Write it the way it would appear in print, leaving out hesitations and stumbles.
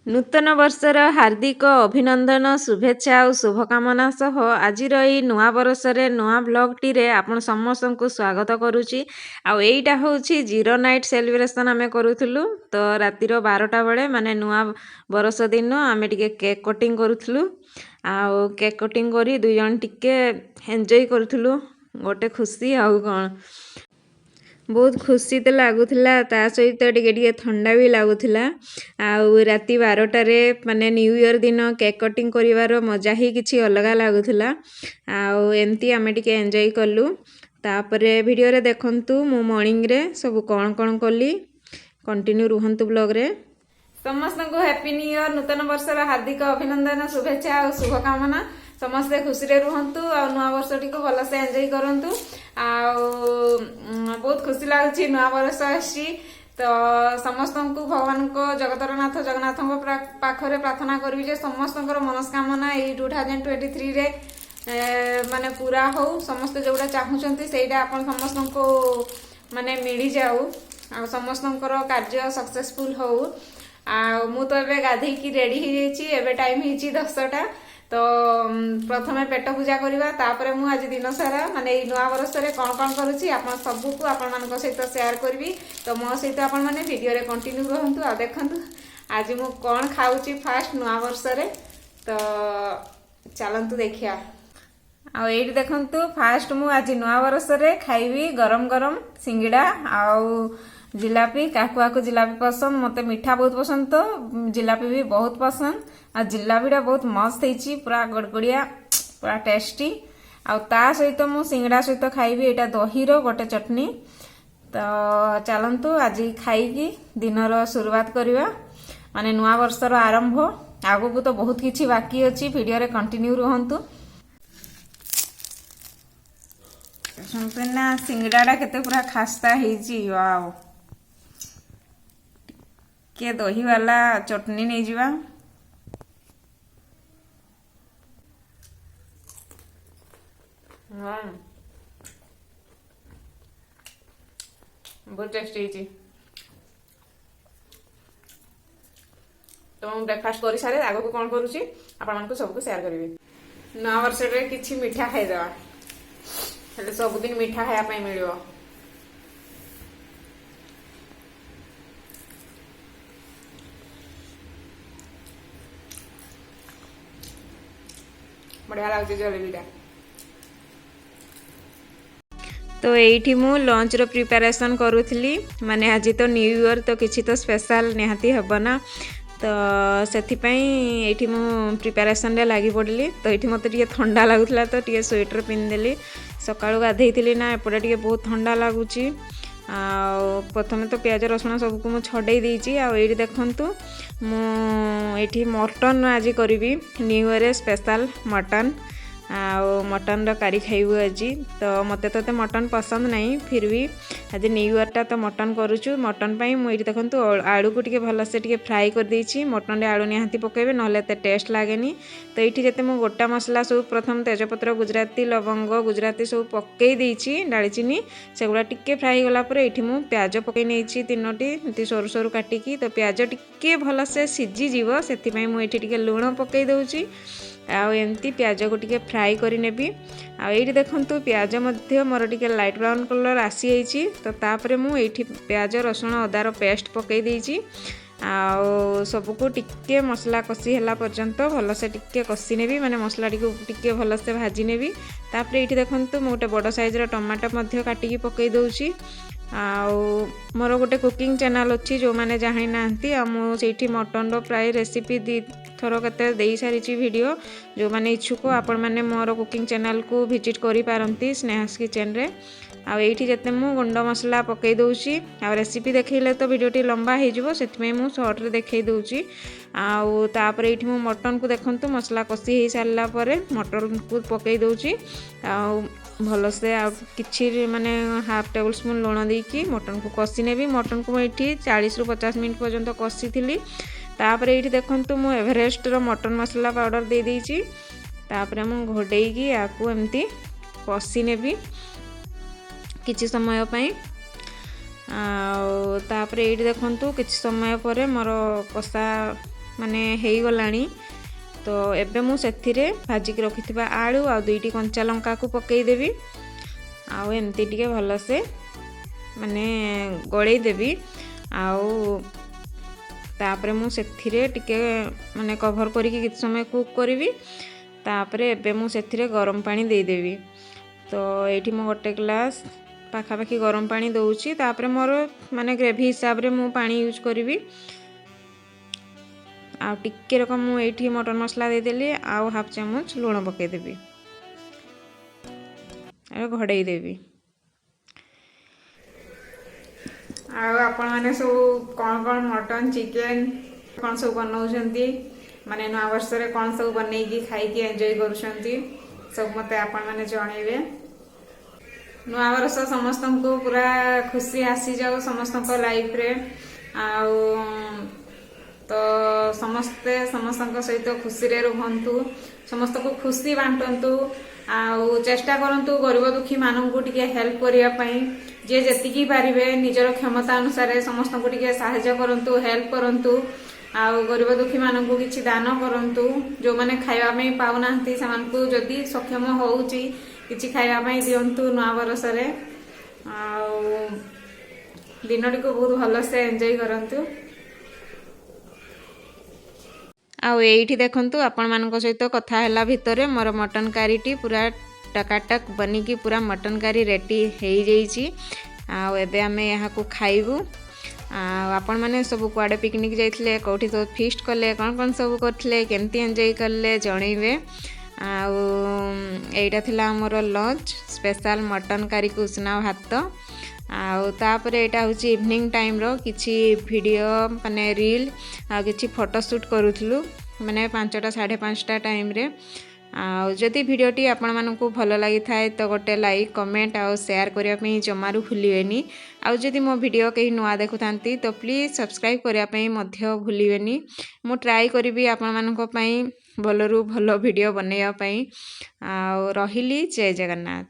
ନୂତନ ବର୍ଷର ହାର୍ଦ୍ଦିକ ଅଭିନନ୍ଦନ, ଶୁଭେଚ୍ଛା ଆଉ ଶୁଭକାମନା ସହ ଆଜିର ଏଇ ନୂଆ ବରଷରେ ନୂଆ ବ୍ଲଗ୍ଟିରେ ଆପଣ ସମସ୍ତଙ୍କୁ ସ୍ୱାଗତ କରୁଛି। ଆଉ ଏଇଟା ହେଉଛି ଜିରୋ ନାଇଟ୍ ସେଲିବ୍ରେସନ୍ ଆମେ କରୁଥିଲୁ। ତ ରାତିର 12ଟା ବେଳେ, ମାନେ ନୂଆ ବରଷ ଦିନ ଆମେ ଟିକେ କେକ୍ କଟିଂ କରୁଥିଲୁ। ଆଉ କେକ୍ କଟିଂ କରି ଦୁଇ ଜଣ ଟିକେ ଏନ୍ଜୟ କରୁଥିଲୁ, ଗୋଟେ ଖୁସି ଆଉ କ'ଣ। ବହୁତ ଖୁସି ତ ଲାଗୁଥିଲା, ତା ସହିତ ଟିକେ ଟିକେ ଥଣ୍ଡା ବି ଲାଗୁଥିଲା। ଆଉ ରାତି 12ଟାରେ, ମାନେ ନ୍ୟୁ ଇୟର୍ ଦିନ କେକ୍ କଟିଂ କରିବାର ମଜା ହିଁ କିଛି ଅଲଗା ଲାଗୁଥିଲା। ଆଉ ଏମିତି ଆମେ ଟିକେ ଏନ୍ଜୟ କଲୁ। ତାପରେ ଭିଡ଼ିଓରେ ଦେଖନ୍ତୁ ମୁଁ ମର୍ଣ୍ଣିଂରେ ସବୁ କ'ଣ କ'ଣ କଲି। କଣ୍ଟିନ୍ୟୁ ରୁହନ୍ତୁ ବ୍ଲଗ୍ରେ। ସମସ୍ତଙ୍କୁ ହ୍ୟାପି ନ୍ୟୁ ଇୟର୍, ନୂତନ ବର୍ଷର ହାର୍ଦ୍ଦିକ ଅଭିନନ୍ଦନ, ଶୁଭେଚ୍ଛା ଆଉ ଶୁଭକାମନା। ସମସ୍ତେ ଖୁସିରେ ରୁହନ୍ତୁ ଆଉ ନୂଆ ବର୍ଷଟିକୁ ଭଲସେ ଏନ୍ଜୟ କରନ୍ତୁ। ଆଉ ବହୁତ ଖୁସି ଲାଗୁଛି, ନୂଆ ବର୍ଷ ଆସିଛି। ତ ସମସ୍ତଙ୍କୁ ଭଗବାନଙ୍କ ଜଗତର ନାଥ ଜଗନ୍ନାଥଙ୍କ ପାଖରେ ପ୍ରାର୍ଥନା କରିବି ଯେ ସମସ୍ତଙ୍କର ମନସ୍କାମନା ଏଇ 2023ରେ ମାନେ ପୁରା ହଉ। ସମସ୍ତେ ଯୋଉଟା ଚାହୁଁଛନ୍ତି ସେଇଟା ଆପଣ ସମସ୍ତଙ୍କୁ ମାନେ ମିଳିଯାଉ ଆଉ ସମସ୍ତଙ୍କର କାର୍ଯ୍ୟ ସକ୍ସେସଫୁଲ ହଉ। ଆଉ ମୁଁ ତ ଏବେ ଗାଧେଇକି ରେଡି ହେଇଯାଇଛି। ଏବେ ଟାଇମ୍ ହେଇଛି 10ଟା। ତ ପ୍ରଥମେ ପେଟ ପୂଜା କରିବା, ତାପରେ ମୁଁ ଆଜି ଦିନ ସାରା, ମାନେ ଏଇ ନୂଆ ବର୍ଷରେ କ'ଣ କ'ଣ କରୁଛି ଆପଣ ସବୁକୁ ଆପଣମାନଙ୍କ ସହିତ ସେୟାର କରିବି। ତ ମୋ ସହିତ ଆପଣମାନେ ଭିଡ଼ିଓରେ କଣ୍ଟିନ୍ୟୁ ରୁହନ୍ତୁ ଆଉ ଦେଖନ୍ତୁ ଆଜି ମୁଁ କ'ଣ ଖାଉଛି ଫାଷ୍ଟ ନୂଆ ବର୍ଷରେ। ତ ଚାଲନ୍ତୁ ଦେଖିବା। ଆଉ ଏଇଠି ଦେଖନ୍ତୁ, ଫାଷ୍ଟ ମୁଁ ଆଜି ନୂଆ ବର୍ଷରେ ଖାଇବି ଗରମ ଗରମ ସିଙ୍ଗିଡ଼ା ଆଉ ଜିଲାପି। କାହାକୁ କାହାକୁ ଜିଲାପି ପସନ୍ଦ? ମୋତେ ମିଠା ବହୁତ ପସନ୍ଦ, ତ ଜିଲାପି ବି ବହୁତ ପସନ୍ଦ। ଆଉ ଜିଲାପିଟା ବହୁତ ମସ୍ତ ହେଇଛି, ପୁରା ଗଡ଼ଗଡ଼ିଆ, ପୁରା ଟେଷ୍ଟି। ଆଉ ତା ସହିତ ମୁଁ ସିଙ୍ଗଡ଼ା ସହିତ ଖାଇବି ଏଇଟା ଦହିର ଗୋଟେ ଚଟଣି। ତ ଚାଲନ୍ତୁ ଆଜି ଖାଇକି ଦିନର ଶୁରୁଆତ କରିବା, ମାନେ ନୂଆ ବର୍ଷର ଆରମ୍ଭ। ଆଗକୁ ତ ବହୁତ କିଛି ବାକି ଅଛି, ଭିଡ଼ିଓରେ କଣ୍ଟିନ୍ୟୁ ରୁହନ୍ତୁ। ନା, ସିଙ୍ଗଡ଼ାଟା କେତେ ପୁରା ଖାସ୍ତା ହେଇଛି, ୱାଓ! ଟିକେ ଦହିବାଲା ଚଟଣି ନେଇଯିବା। ହଁ, ବହୁତ ଟେଷ୍ଟି ହେଇଛି। ତ ମୁଁ ବ୍ରେକଫାଷ୍ଟ କରିସାରେ ଆଗକୁ କ'ଣ କରୁଛି ଆପଣମାନଙ୍କୁ ସବୁକୁ ସେୟାର କରିବି। ନୂଆ ବର୍ଷରେ କିଛି ମିଠା ଖାଇଦେବା, ହେଲେ ସବୁଦିନ ମିଠା ଖାଇବା ପାଇଁ ମିଳିବ। ବଢିଆ ଲାଗୁଛି ଜଲେବିଟା। ତ ଏଇଠି ମୁଁ ଲଞ୍ଚର ପ୍ରିପାରେସନ୍ କରୁଥିଲି। ମାନେ ଆଜି ତ ନ୍ୟୁ ଇୟର୍, ତ କିଛି ତ ସ୍ପେଶାଲ ନିହାତି ହେବ ନା। ତ ସେଥିପାଇଁ ଏଇଠି ମୁଁ ପ୍ରିପାରେସନ୍ରେ ଲାଗି ପଡ଼ିଲି। ତ ଏଇଠି ମୋତେ ଟିକେ ଥଣ୍ଡା ଲାଗୁଥିଲା, ତ ଟିକେ ସ୍ୱେଟର୍ ପିନ୍ଧିଦେଲି। ସକାଳୁ ଗାଧେଇଥିଲି ନା, ଏପଟେ ଟିକେ ବହୁତ ଥଣ୍ଡା ଲାଗୁଛି। ଆଉ ପ୍ରଥମେ ତ ପିଆଜ ରସୁଣ ସବୁକୁ ମୁଁ ଛଡ଼େଇ ଦେଇଛି। ଆଉ ଏଇଠି ଦେଖନ୍ତୁ, ମୁଁ ଏଇଠି ମଟନ୍ ଆଜି କରିବି, ନ୍ୟୁ ଇୟର୍ରେ ସ୍ପେଶାଲ ମଟନ୍। ଆଉ ମଟନ୍ର କାରି ଖାଇବୁ ଆଜି। ତ ମୋତେ ତ ଏତେ ମଟନ୍ ପସନ୍ଦ ନାହିଁ, ଫିର୍ ବି ଆଜି ନ୍ୟୁ ଇୟର୍ଟା ତ ମଟନ୍ କରୁଛୁ। ମଟନ୍ ପାଇଁ ମୁଁ ଏଇଠି ଦେଖନ୍ତୁ ଆଳୁକୁ ଟିକେ ଭଲସେ ଟିକେ ଫ୍ରାଏ କରିଦେଇଛି। ମଟନ୍ରେ ଆଳୁ ନିହାତି ପକାଇବେ, ନହେଲେ ଏତେ ଟେଷ୍ଟ ଲାଗେନି। ତ ଏଇଠି ଯେତେ ମୁଁ ଗୋଟା ମସଲା ସବୁ, ପ୍ରଥମ ତେଜପତ୍ର, ଗୁଜୁରାତି, ଲବଙ୍ଗ, ଗୁଜୁରାତି ସବୁ ପକାଇ ଦେଇଛି, ଡାଳଚିନି, ସେଗୁଡ଼ା ଟିକେ ଫ୍ରାଏ ହେଇଗଲା ପରେ ଏଇଠି ମୁଁ ପିଆଜ ପକାଇ ନେଇଛି ତିନୋଟି, ଏମିତି ସରୁ ସରୁ କାଟିକି। ତ ପିଆଜ ଟିକେ ଭଲସେ ସିଝିଯିବ, ସେଥିପାଇଁ ମୁଁ ଏଇଠି ଟିକେ ଲୁଣ ପକାଇ ଦେଉଛି। ଆଉ ଏମିତି ପିଆଜକୁ ଟିକେ ଫ୍ରାଏ କରିନେବି। ଆଉ ଏଇଠି ଦେଖନ୍ତୁ, ପିଆଜ ମଧ୍ୟ ମୋର ଟିକେ ଲାଇଟ୍ ବ୍ରାଉନ୍ କଲର୍ ଆସିଯାଇଛି। ତ ତାପରେ ମୁଁ ଏଇଠି ପିଆଜ ରସୁଣ ଅଦାର ପେଷ୍ଟ ପକାଇ ଦେଇଛି। ଆଉ ସବୁକୁ ଟିକେ ମସଲା କଷି ହେଲା ପର୍ଯ୍ୟନ୍ତ ଭଲସେ ଟିକେ କଷି ନେବି, ମାନେ ମସଲାଟିକୁ ଟିକେ ଭଲସେ ଭାଜି ନେବି। ତାପରେ ଏଇଠି ଦେଖନ୍ତୁ, ମୁଁ ଗୋଟେ ବଡ଼ ସାଇଜ୍ର ଟମାଟୋ ମଧ୍ୟ କାଟିକି ପକାଇ ଦେଉଛି। ଆଉ ମୋର ଗୋଟେ କୁକିଂ ଚ୍ୟାନେଲ୍ ଅଛି, ଯେଉଁମାନେ ଜାଣିନାହାନ୍ତି, ଆଉ ମୁଁ ସେଇଠି ମଟନ୍ର ପ୍ରାୟ ରେସିପି ଦୁଇ ଥର କେତେ ଦେଇସାରିଛି ଭିଡ଼ିଓ। ଯେଉଁମାନେ ଇଚ୍ଛୁକ, ଆପଣମାନେ ମୋର କୁକିଂ ଚ୍ୟାନେଲ୍କୁ ଭିଜିଟ୍ କରିପାରନ୍ତି ସ୍ନେହାସ୍ କିଚେନ୍ରେ। ଆଉ ଏଇଠି ଯେତେ ମୁଁ ଗୁଣ୍ଡ ମସଲା ପକାଇ ଦେଉଛି। ଆଉ ରେସିପି ଦେଖେଇଲେ ତ ଭିଡ଼ିଓଟି ଲମ୍ବା ହେଇଯିବ, ସେଥିପାଇଁ ମୁଁ ସର୍ଟରେ ଦେଖେଇ ଦେଉଛି। ଆଉ ତାପରେ ଏଇଠି ମୁଁ ମଟନ୍କୁ ଦେଖନ୍ତୁ, ମସଲା କଷି ହେଇସାରିଲା ପରେ ମଟନ୍କୁ ପକାଇ ଦେଉଛି। ଆଉ ଭଲସେ ଆଉ କିଛି ମାନେ ହାଫ୍ ଟେବୁଲ୍ ସ୍ପୁନ୍ ଲୁଣ ଦେଇକି ମଟନ୍କୁ କଷି ନେବି। ମଟନ୍କୁ ମୁଁ ଏଇଠି 40ରୁ 50 ମିନିଟ୍ ପର୍ଯ୍ୟନ୍ତ କଷିଥିଲି। ତାପରେ ଏଇଠି ଦେଖନ୍ତୁ, ମୁଁ ଏଭରେଷ୍ଟର ମଟନ୍ ମସଲା ପାଉଡ଼ର ଦେଇଦେଇଛି। ତାପରେ ମୁଁ ଘୋଡ଼େଇକି ୟାକୁ ଏମିତି କଷି ନେବି କିଛି ସମୟ ପାଇଁ। ଆଉ ତାପରେ ଏଇଠି ଦେଖନ୍ତୁ, କିଛି ସମୟ ପରେ ମୋର କଷା ମାନେ ହେଇଗଲାଣି। ତ ଏବେ ମୁଁ ସେଥିରେ ଭାଜିକି ରଖିଥିବା ଆଳୁ ଆଉ 2ଟି କଞ୍ଚା ଲଙ୍କାକୁ ପକାଇଦେବି ଆଉ ଏମିତି ଟିକେ ଭଲସେ ମାନେ ଗୋଳେଇ ଦେବି। ଆଉ ତାପରେ ମୁଁ ସେଥିରେ ଟିକେ ମାନେ କଭର୍ କରିକି କିଛି ସମୟ କୁକ୍ କରିବି। ତାପରେ ଏବେ ମୁଁ ସେଥିରେ ଗରମ ପାଣି ଦେଇଦେବି। ତ ଏଇଠି ମୁଁ 1 ଗ୍ଲାସ୍ ପାଖାପାଖି ଗରମ ପାଣି ଦେଉଛି। ତାପରେ ମୋର ମାନେ ଗ୍ରେଭି ହିସାବରେ ମୁଁ ପାଣି ୟୁଜ୍ କରିବି। ଆଉ ଟିକେ ରକମ ମୁଁ ଏଇଠି ମଟନ୍ ମସଲା ଦେଇଦେଲି ଆଉ ହାଫ୍ ଚାମଚ ଲୁଣ ପକାଇଦେବି ଆଉ ଘୋଡ଼େଇ ଦେବି। ଆଉ ଆପଣମାନେ ସବୁ କ'ଣ କ'ଣ ମଟନ୍, ଚିକେନ୍ କ'ଣ ସବୁ ବନାଉଛନ୍ତି, ମାନେ ନୂଆ ବର୍ଷରେ କ'ଣ ସବୁ ବନେଇକି ଖାଇକି ଏନ୍ଜୟ କରୁଛନ୍ତି, ସବୁ ମୋତେ ଆପଣମାନେ ଜଣେଇବେ। ନୂଆ ବର୍ଷ ସମସ୍ତଙ୍କୁ ପୁରା ଖୁସି ଆସିଯାଉ ସମସ୍ତଙ୍କ ଲାଇଫରେ। ଆଉ ତ ସମସ୍ତେ ସମସ୍ତଙ୍କ ସହିତ ଖୁସିରେ ରୁହନ୍ତୁ, ସମସ୍ତଙ୍କୁ ଖୁସି ବାଣ୍ଟନ୍ତୁ ଆଉ ଚେଷ୍ଟା କରନ୍ତୁ ଗରିବ ଦୁଃଖୀମାନଙ୍କୁ ଟିକେ ହେଲ୍ପ କରିବା ପାଇଁ। ଯିଏ ଯେତିକି ପାରିବେ ନିଜର କ୍ଷମତା ଅନୁସାରେ ସମସ୍ତଙ୍କୁ ଟିକେ ସାହାଯ୍ୟ କରନ୍ତୁ, ହେଲ୍ପ କରନ୍ତୁ ଆଉ ଗରିବ ଦୁଃଖୀମାନଙ୍କୁ କିଛି ଦାନ କରନ୍ତୁ। ଯେଉଁମାନେ ଖାଇବା ପାଇଁ ପାଉନାହାନ୍ତି ସେମାନଙ୍କୁ ଯଦି ସକ୍ଷମ ହେଉଛି କିଛି ଖାଇବା ପାଇଁ ଦିଅନ୍ତୁ ନୂଆ ବର୍ଷରେ। ଆଉ ଦିନଟିକୁ ବହୁତ ଭଲସେ ଏନ୍ଜୟ କରନ୍ତୁ। ଆଉ ଏଇଠି ଦେଖନ୍ତୁ, ଆପଣମାନଙ୍କ ସହିତ କଥା ହେଲା ଭିତରେ ମୋର ମଟନ୍ କାରିଟି ପୁରା ଟକାଟକ ବନିକି ପୁରା ମଟନ୍ କାରି ରେଡ଼ି ହେଇଯାଇଛି। ଆଉ ଏବେ ଆମେ ଏହାକୁ ଖାଇବୁ। ଆଉ ଆପଣମାନେ ସବୁ କୁଆଡ଼େ ପିକନିକ୍ ଯାଇଥିଲେ, କେଉଁଠି ସବୁ ଫିଷ୍ଟ କଲେ, କ'ଣ କ'ଣ ସବୁ କରିଥିଲେ, କେମିତି ଏନ୍ଜୟ କଲେ ଜଣେଇବେ। ଆଉ ଏଇଟା ଥିଲା ଆମର ଲଞ୍ଚ ସ୍ପେଶାଲ୍ ମଟନ୍ କାରିକୁ ଉଷୁନା ଭାତ। ଆଉ ତାପରେ ଏଇଟା ହେଉଛି ଇଭିନିଂ ଟାଇମ୍ର କିଛି ଭିଡ଼ିଓ, ମାନେ ରିଲ୍ ଆଉ କିଛି ଫଟୋ ସୁଟ୍ କରୁଥିଲୁ, ମାନେ 5ଟା 5:30 ଟାଇମ୍ରେ। ଆଉ ଯଦି ଭିଡ଼ିଓଟି ଆପଣମାନଙ୍କୁ ଭଲ ଲାଗିଥାଏ ତ ଗୋଟେ ଲାଇକ୍, କମେଣ୍ଟ ଆଉ ସେୟାର କରିବା ପାଇଁ ଜମାରୁ ଭୁଲିବେନି। ଆଉ ଯଦି ମୋ ଭିଡ଼ିଓ କେହି ନୂଆ ଦେଖୁଥାନ୍ତି ତ ପ୍ଲିଜ୍ ସବସ୍କ୍ରାଇବ୍ କରିବା ପାଇଁ ମଧ୍ୟ ଭୁଲିବେନି। ମୁଁ ଟ୍ରାଏ କରିବି ଆପଣମାନଙ୍କ ପାଇଁ ଭଲରୁ ଭଲ ଭିଡ଼ିଓ ବନେଇବା ପାଇଁ। ଆଉ ରହିଲି, ଜୟ ଜଗନ୍ନାଥ।